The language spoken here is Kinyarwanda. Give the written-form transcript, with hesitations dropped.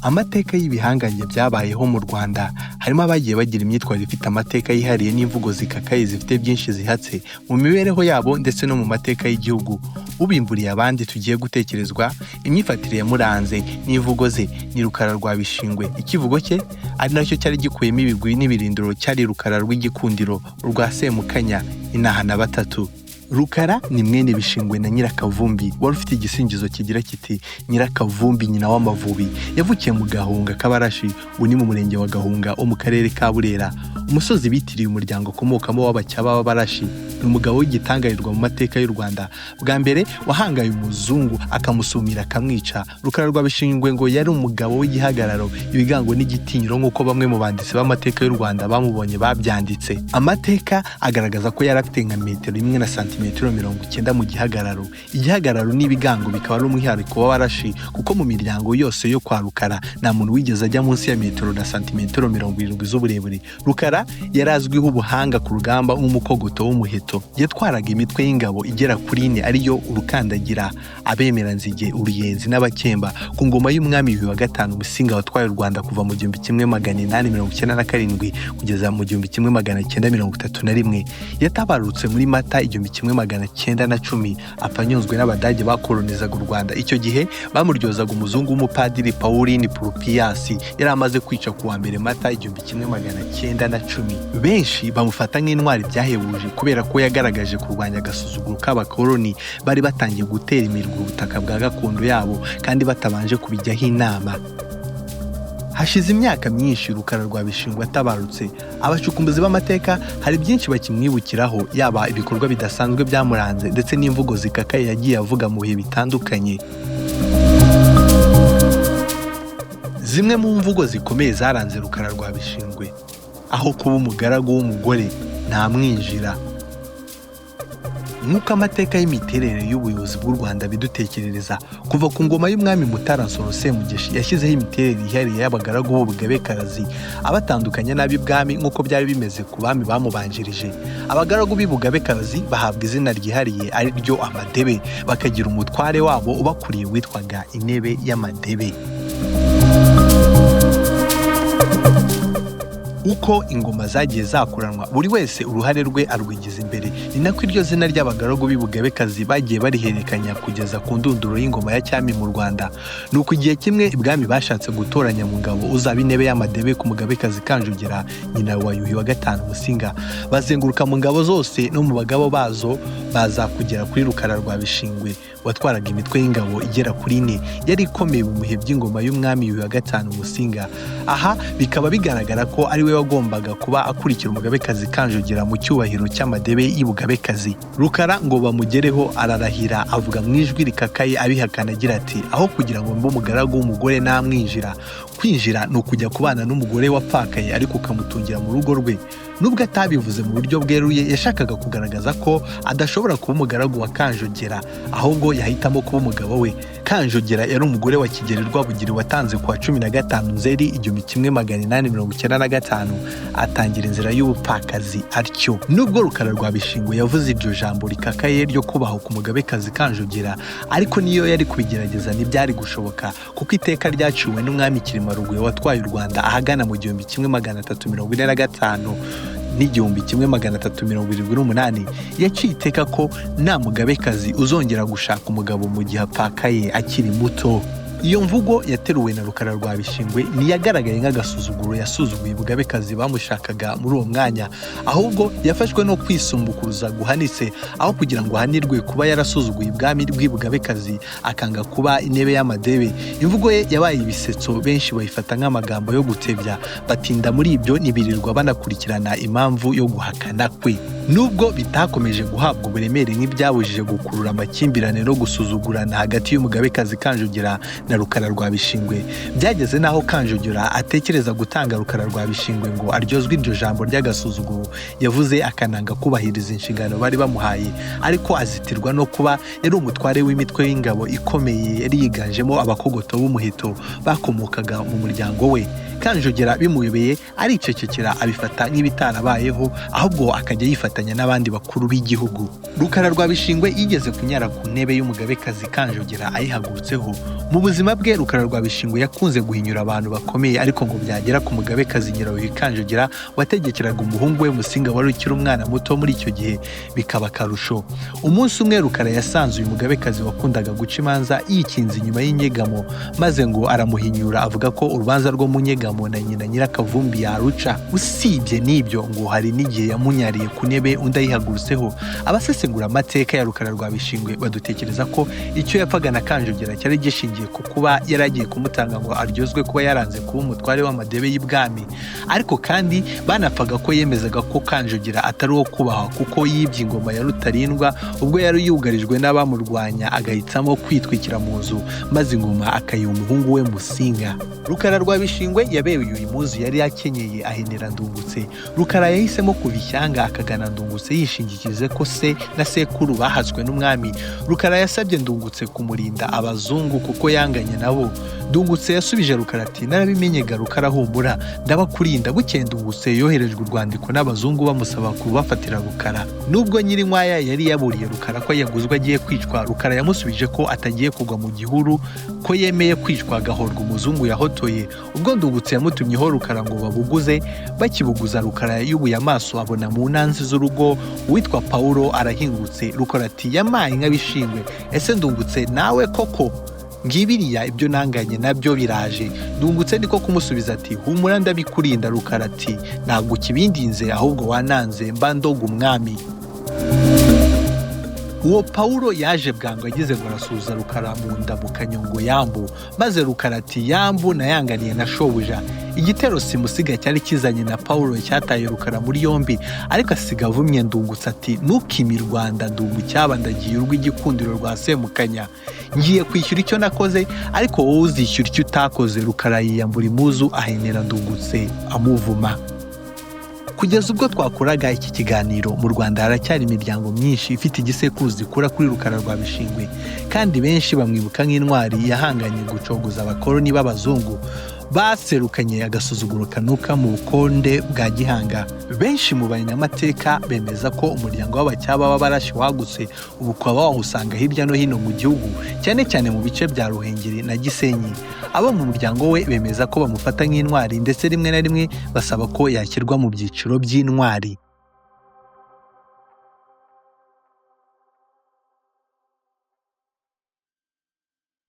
Amateka y'ibihangange byabayeho mu Rwanda harimo abagiye bagira imyitwarire ifite amateka yihariye n'imvugo zikakaye zifite byinshi zihatse mu mibereho yabo ndetse no mu mateka y'igihugu. Ubimburiye abandi tugiye gutekerezwa imyifatire yamuranze n'imvugo ze ni Rukara rwa Bishingwe. Ikivugo cye ari nacyo cyari gikuyemo ibigwi n'ibirindiro cyari Rukara rw'igikundiro rwa Semukanya inaha na batatu. Rukara ni mwene Bishingwe na Nyirakavumbi wari ufite igisingizo kigira kiti Nyirakavumbi nyina w'Amavubi. Yavukiye mu Gahunga k'Abarashi, ubu ni mu murenge wa Gahunga wo mu karere ka Burera, umusozi bitiriye umuryango akomokamo w'Abacyaba b'Abarashi. Ni umugabo w'igitangarirwa mu mateka y'u Rwanda, bwa mbere wahangaye umuzungu akamusumira akamwica. Rukara rwa Bishingwe ngo yari umugabo w'igihagararo, ibigango n'igitinyiro nk'uko bamwe mu banditsi b'amateka y'u Rwanda bamubonye babyanditse. Amateka agaragaza ko yari afite nka metero imwe na santimetero 90 mu gihagararo. Igihagararo n'ibigango bikaba ari umwihariko w'Abarashi, kuko mu miryango yose yo kwa Rukara nta muntu wigeze ajya munsi ya metero na santimetero 70 z'uburebure. Rukara yari azwiho ubuhanga ku rugamba nk'umukogoto w'umuheto. Yatwaraga imitwe y'ingabo igera kuri ine ariyo Urukandagira, Abemeranzige, Uruyenzi n'Abakemba ku ngoma y'umwami Yuhi wa gatanu Musinga watwaye u Rwanda kuva mu 1897 kugeza mu 1931. Yatabarutse muri Mata 1910 apfa anyuzwe n'Abadage bakolonizaga u Rwanda. Icyo gihe bamuryozaga umuzungu w'umupadiri Pauline Purupiyasi yari amaze kwica ku wa mbere Mata 1910. Benshi bamufata nk'intwari byahebuje kubera ko yagaragaje kurwanya agasuzuguro k'abakoloni bari batangiye gutera imirwi ubutaka bwa gakondo yabo kandi batabanje kubijyaho inama. Hashize imyaka myinshi Rukara rwa Bishingwe atabarutse. Abacukumbuzi b'amateka hari byinshi bakimwibukiraho, yaba ibikorwa bidasanzwe byamuranze ndetse n'imvugo zikakaye yagiye avuga mu bihe bitandukanye. Zimwe mu mvugo zikomeye zaranze Rukara rwa Bishingwe: aho kuba umugaragu w'umugore ntamwinjira. Nk'uko amateka y'imiterere y'ubuyobozi bw'u Rwanda bidutekerereza, kuva ku ngoma y'umwami Mutara Nsoro Semugeshi yashyizeho imiterere yihariye y'abagaragu b'ubugabekazi, abatandukanya n'ab'ibwami nk'uko byari bimeze ku bami bamubanjirije. Abagaragu b'ibugabekazi bahabwa izina ryihariye ari ryo Amadebe, bakagira umutware wabo ubakuriye witwaga Intebe y'Amadebe. Uko ingoma zagiye zakuranwa buri wese uruhare rwe arwigiza imbere, ni nako iryo zina ry'abagaragu b'ibugabekazi bagiye barihererekanya kugeza ku ndunduro y'ingoma ya cyami mu Rwanda. Ni uko igihe kimwe ibwami bashatse gutoranya mu ngabo uzaba intebe y'amadebe ku mugabekazi Kanjogera nyina wa Yuhi wa gatanu Musinga, bazenguruka mu ngabo zose no mu bagabo bazo baza kugera kuri Rukara rwa Bishingwe watwaraga imitwe y'ingabo igera kuri ine yari ikomeye mu bihe by'ingoma y'umwami Yuhi wa gatanu Musinga. Aha bikaba bigaragara ko ari we wagombaga kuba akurikira umugabekazi Kanjogera mu cyubahiro cy'amadebe y'ibugabekazi. Rukara ngo bamugereho ararahira avuga mu ijwi rikakaye abihakana agira ati: aho kugira ngo mbe umugaragu w'umugore namwinjira. Kwinjira ni ukujya kubana n'umugore wapfakaye ariko ukamutungira mu rugo rwe. Nubwo atabivuze mu buryo bweruye, yashakaga kugaragaza ko adashobora kuba umugaragu wa Kanjogera, ahubwo yahitamo kuba umugabo we. Kanjogera yari umugore wa Kigeli Rwabugiri watanze kuwa 15 Nzeri 1895, atangira inzira y'ubupfakazi atyo. Nubwo Rukara rwa Bishingwe yavuze iryo jambo rikakaye ryo kubaho ku mugabekazi Kanjogera, ariko niyo yari kubigerageza ntibyari gushoboka, kuko iteka ryaciwe n'umwami Cyilima Rugwe watwaye u Rwanda ahagana mu 1345 n'1378 yaciye iteka ko nta mugabekazi uzongera gushaka umugabo mu gihe apfakaye akiri muto. Iyo mvugo yateruwe na Rukara rwa Bishingwe ntiyagaragaye nk'agasuzuguro yasuzuguye ubugabekazi bamushakaga muri uwo mwanya, ahubwo yafashwe no kwisumbukuruza guhanitse, aho kugira ngo ahanirwe kuba yarasuzuguye ibwami bw'ibugabekazi akanga kuba intebe y'amadebe. Imvugo ye yabaye ibisetso, benshi bayifata nk'amagambo yo gutebya, batinda muri ibyo ntibirirwa banakurikirana impamvu yo guhakana kwe. Nubwo bitakomeje guhabwa uburemere nk'ibyabujije gukurura amakimbirane no gusuzugurana hagati y'umugabekazi Kanjogera na Rukara rwa Bishingwe, byageze n'aho Kanjogera atekereza gutanga Rukara rwa Bishingwe ngo aryozwe iryo jambo ry'agasuzuguro yavuze akananga kubahiriza inshingano bari bamuhaye, ariko azitirwa no kuba yari umutware w'imitwe y'ingabo ikomeye yari yiganjemo abakogoto b'umuheto bakomokaga mu muryango we. Kanjogera bimuyobeye aricecekera abifata nk'ibitarabayeho, ahubwo akajya yifatanya n'abandi bakuru b'igihugu. Rukara rwa Bishingwe yigeze kunyara ku ntebe y'umugabekazi Kanjogera ayihagurutseho. Mu buzima Buzima bwe, Rukara rwa Bishingwe yakunze guhinyura abantu bakomeye, ariko ngo byagera ku mugabekazi Nyirabuhwi Kanjogera wategekeraga umuhungu we Musinga wari ukiri umwana muto muri icyo gihe, bikaba akarusho. Umunsi umwe Rukara yasanze uyu mugabekazi wakundaga guca imanza yikinze inyuma y'inyegamo, maze ngo aramuhinyura avuga ko urubanza rwo mu nyegamo na nyina Nyirakavumbi yaruca. Usibye n'ibyo, ngo hari n'igihe yamunyariye ku ntebe undi ayihagurutseho. Abasesengura amateka ya Rukara rwa Bishingwe badutekereza ko icyo yapfaga na Kanjogera cyari gishingiye ku kuba yari agiye kumutanga ngo aryozwe kuba yaranze kuba umutware w'amadebe y'ibwami, ariko kandi banapfaga ko yemezaga ko Kanjogera atari uwo kubahwa kuko yibye ingoma ya Rutarindwa ubwo yari yugarijwe n'abamurwanya, agahitamo kwitwikira mu nzu maze ingoma akayiha umuhungu we Musinga. Rukara rwa Bishingwe yabewe uyu muzu yari yakenyeye ahenera Ndungutse. Rukara yahisemo kuva ishyanga akagana Ndungutse yishingikirize ko se na sekuru bahaswe n'umwami. Rukara yasabye Ndungutse kumurinda abazungu kuko yanganye nabo. Ndungutse yasubije Rukara ati: "Narabimenye Rukara, humura ndabakurinda." Bukeye Ndungutse yoherejwe urwandiko n'abazungu bamusaba kubafatira Rukara. Nubwo Nyirinkwaya yari yaburiye Rukara ko yaguzwe agiye kwicwa, Rukara yamusubije ko atagiye kugwa mu gihuru, ko yemeye kwicwa agahorwa umuzungu yahotoye. Ubwo Ndungutse yamutumyeho Rukara ngo babuguze, bakibuguza Rukara yubuye amaso abona mu nanzi z'urugo uwitwa Pawulo arahingutse. Rukara ati: "Yamaye nk'abishingwe, ese Ndungutse nawe koko? Ngibiriya ibyo nanganye nabyo biraje." Ndungutse niko kumusubiza ati: "Humura ndabikurinda." Rukara ati: "Ntabwo ukibindinze, ahubwo wananze mba ndoga umwami." Uwo Pawulo yaje bwangu ageze ngo arasuhuza Rukara mu ndamukanyo ngo yambu, maze Rukara ati: "Yambu nayanganiye na shobuja." Igitero simusiga cyari kizanye na Pawulo cyataye Rukara muri yombi, ariko asiga avumye Ndungutse ati: "Ntukime i Rwanda ndungucyaba, ndagiye urw'igikundiro rwa Semukanya, ngiye kwishyura icyo nakoze, ariko wowe uzishyura icyo utakoze." Rukara yiyambura impuzu ahenera Ndungutse amuvuma. Kugeza ubwo twakoraga iki kiganiro, mu Rwanda haracyari imiryango myinshi ifite igisekuruza ikura kuri Rukara rwa Bishingwe, kandi benshi bamwibuka nk'intwari yahanganye gucogoza abakoloni b'abazungu baserukanye agasuzuguro kanuka mu bukonde bwa Gihanga. Benshi mu banyamateka bemeza ko umuryango w'Abacyaba b'Abarashi wagutse, ubu ukaba wawusanga hirya no hino mu gihugu, cyane cyane mu bice bya Ruhengeri na Gisenyi. Abo mu muryango we bemeza ko bamufata nk'intwari, ndetse rimwe na rimwe basaba ko yashyirwa mu byiciro by'intwari.